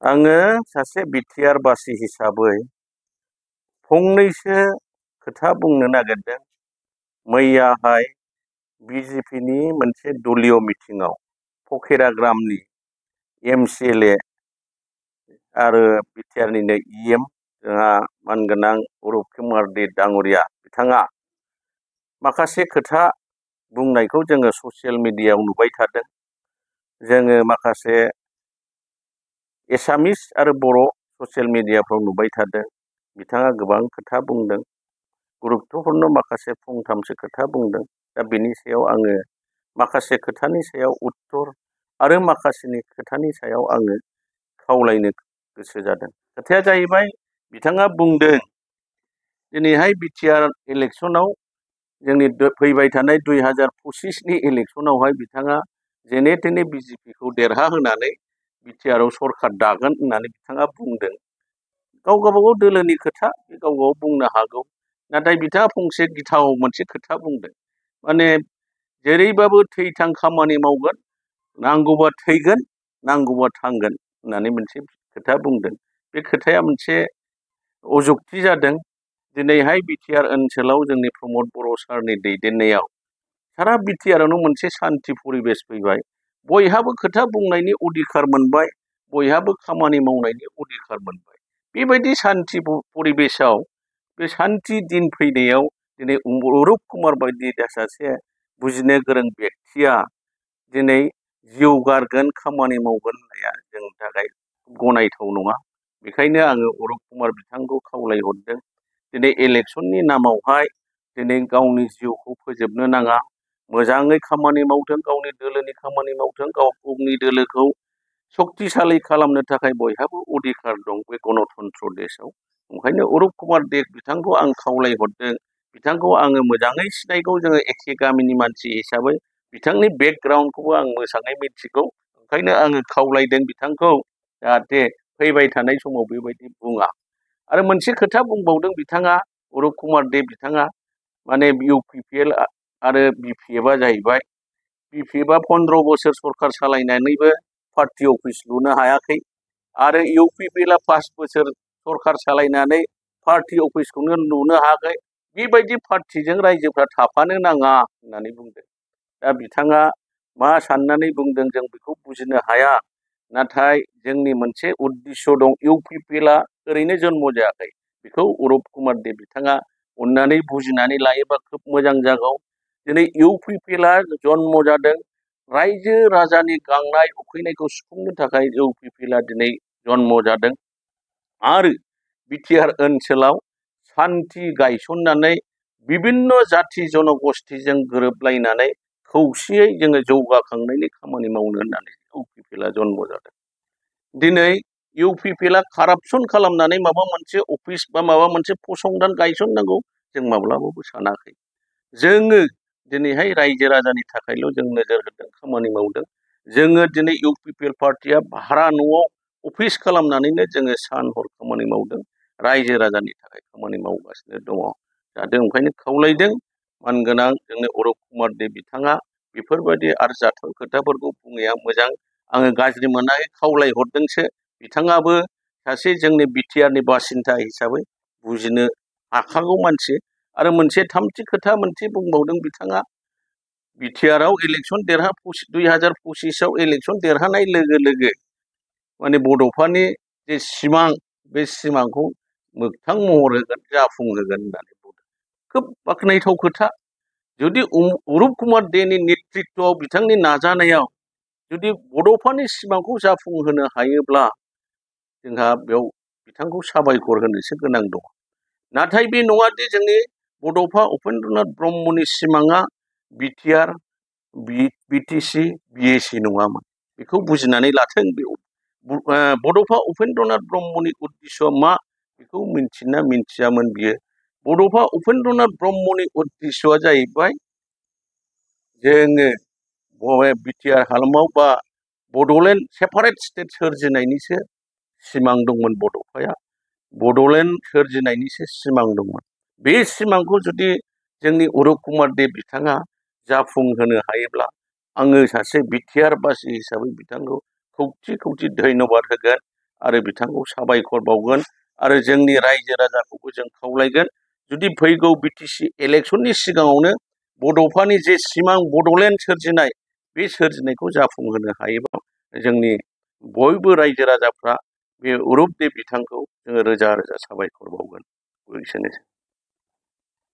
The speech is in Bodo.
आङो सासे बिटिआर बासि हिसाबै फंनैसो खोथा बुंनो नागिरदों। मैयाहाय बिजेपिनि मोनसे दलीय मिटिंआव फकिराग्रामनि एमसिएलए आरो बिटिआरनिनो इएम जोंहा मानगोनां अरुप कुमार दे डाङरिया बिथाङा माखासे खोथा बुंनायखौ जोङो ससियेल मिडियायाव नुबाय थादों। जोङो माखासे एसामिस आरो बर' ससियेल मिडियाफ्राव नुबाय थादों। बिथाङा गोबां खोथा बुंदों, गुरुत्वपूर्ण माखासे फंथामसो खोथा बुंदों। दा बेनि सायाव आङो माखासे खोथानि सायाव उत्तर आरो माखासेनि खोथानि सायाव आङो खावलायनो गोसो जादों। खोथाया जाहैबाय, बिथाङा बुंदों दिनैहाय बिटिआर इलेक्सनाव जोंनि फैबाय थानाय 2025नि इलेक्सनावहाय बिथाङा जेने थेने बिजेपिखौ देरहाहोनानै बिटिआरआव सरकार दागोन होननानै बिथाङा बुंदों। गाव गावबागाव दोलोनि खोथा, बे गाव गाव बुंनो हागौ। नाथाय बिथाङा फंसे गिथाव मोनसे खोथा बुंदों, माने जेरैबाबो थैथां खामानि मावगोन, नांगौबा थैगोन, नांगौबा थांगोन होननानै मोनसे खोथा बुंदों। बे खोथाया मोनसे अजुक्ति जादों। दिनैहाय बिटिआर ओनसोलाव जोंनि प्रमद बर' सारनि दैदेननायाव सारा बिटिआरआवनो मोनसे सान्थि परिबेस फैबाय। बयहाबो खोथा बुंनायनि अधिकार मोनबाय, बयहाबो खामानि मावनायनि अधिकार मोनबाय। बेबायदि सान्थि परिबेसाव बे सान्थि दिन फैनायाव दिनै अरुप कुमार बायदि सासे बुजिनो गोरों व्यक्तिया दिनै जिउ गारगोन, खामानि मावगोन होननाया जोंनि थाखाय गनायथाव नङा। बेखायनो आङो अरुप कुमार बिथांखौ खावलायहरदों, दिनै इलेक्सननि नामावहाय दिनै गावनि जिउखौ फोजोबनो नाङा, मोजाङै खामानि मावथों, गावनि दोलोनि खामानि मावथों, गावनि दोलोखौ सक्तिशालि खालामनो थाखाय बयहाबो अधिकार दं बे गणतन्त्र देशआव। ओंखायनो अरुप कुमार दे बिथांखौ आं खावलायहरदों। बिथांखौ आङो मोजाङै सिनायगौ, जोङो एखे गामिनि मानसि हिसाबै बिथांनि बेकग्राउन्डखौबो आं मोजाङै मिथिगौ। ओंखायनो आङो खावलायदों बिथांखौ, जाहाथे फैबाय थानाय समाव बेबायदि बुङा। आरो मोनसे खोथा बुंबावदों बिथाङा, अरुप कुमार दे बिथाङा, माने इउपिपिएल आरो बिपिएफआ जाहैबाय, बिपिएफआ 15 बोसोर सरकार सालायनानैबो पार्टी अफिस लुनो हायाखै, आरो इउपिपिएलआ 5 बोसोर सरकार सालायनानै पार्टी अफिसखौनो लुनो हायाखै। बेबायदि पार्टीजों रायजोफ्रा थाफानो नाङा होननानै बुंदों। दा बिथाङा मा साननानै बुंदों जों बेखौ बुजिनो हाया। नाथाय जोंनि मोनसे उद्देश्य दं। इउपिपिएलआ ओरैनो जन्म जायाखै, बेखौ अरुप कुमार दे बिथाङा अननानै बुजिनानै लायोबा खोब मोजां जागौ। दिनै इउपिपिएलआ जन्म जादों रायजो राजानि गांनाय उखैनायखौ सुफुंनो थाखाय। इउपिपिएलआ दिनै जन्म जादों आरो बिटिआर ओनसोलाव सान्थि गायसननानै बिभिन्न जाथि जनगोष्ठीजों गोरोबलायनानै खौसेयै जोङो जौगाखांनायनि खामानि मावनो होननानै इउपिपिएलआ जन्म जादों। दिनै इउपिपिएलआ कारापसन खालामनानै माबा मोनसे अफिस बा माबा मोनसे फसंथान गायसननांगौ जों माब्लाबाबो सानाखै। जोङो दिनैहाय रायजो राजानि थाखायल' जों नोजोर होदों, खामानि मावदों। जोङो दिनै इउपिपिएल पार्टिया भारा न'आव अफिस खालामनानैनो जोङो सान हर खामानि मावदों, रायजो राजानि थाखाय खामानि मावगासिनो दङ। जाहाथे ओंखायनो खावलायदों मानगोनां जोंनि अरुप कुमार दे बिथाङा बेफोरबायदि आरजाथाव खोथाफोरखौ बुंनाया मोजां। आङो गाज्रि मोनाखै, खावलायहरदोंसो। बिथाङाबो सासे जोंनि बिटिआरनि बासिन्दा हिसाबै बुजिनो हाखागौ मानसि। आरो मोनसे थामथि खोथा मोनसे बुंबावदों बिथाङा, बिटिआरआव इलेक्सन 2025आव इलेक्सन देरहानाय लोगो लोगो माने बड'फानि जे सिमां, बे सिमांखौ मोगथां महर होगोन, जाफुंहोगोन होननानै बुंदों। खोब बाख्नायथाव खोथा। जुदि अरुप कुमार देनि नेतृत्वआव, बिथांनि नाजानायाव जुदि बड'फानि सिमांखौ जाफुंहोनो हायोब्ला जोंहा बेयाव बिथांखौ साबायखर होनोसो गोनां दं। नाथाय बे नङा दि जोंनि बड'फा उपेन्द्रनाथ ब्रह्मनि सिमाङा बिटिआर, बिटिसि, बिएसि नङामोन। बेखौ बुजिनानै लाथों। बड'फा उपेन्द्रनाथ ब्रह्मनि उद्देश्यआ मा बेखौ मिन्थिना मिन्थियामोन बियो। बड'फा उपेन्द्रनाथ ब्रह्मनि उद्देश्यआ जाहैबाय, जोङो बिटिआर हालामाव बा बड'लेण्ड सेपारेट स्टेट सोरजिनायनिसो सिमां दंमोन बड'फाया। बड'लेण्ड सोरजिनायनिसो सिमां दंमोन। बे सिमांखौ जुदि जोंनि अरुप कुमार दे बिथाङा जाफुंहोनो हायोब्ला आङो सासे बिटिआर बासि हिसाबै बिथांखौ खौथि खौथि धन्यबाद होगोन। आरो बिथांखौ साबायखर बावगोन आरो जोंनि रायजो राजाखौबो जों खावलायगोन जुदि फैगौ बिटिसि इलेक्सननि सिगाङावनो बड'फानि जे सिमां बड'लेण्ड सोरजिनाय बे सोरजिनायखौ जाफुंहोनो हायोबा जोंनि बयबो रायजो राजाफ्रा बे अरुपदेब बिथांखौ जोङो रोजा रोजा साबायखर बावगोन। एसेनोसै।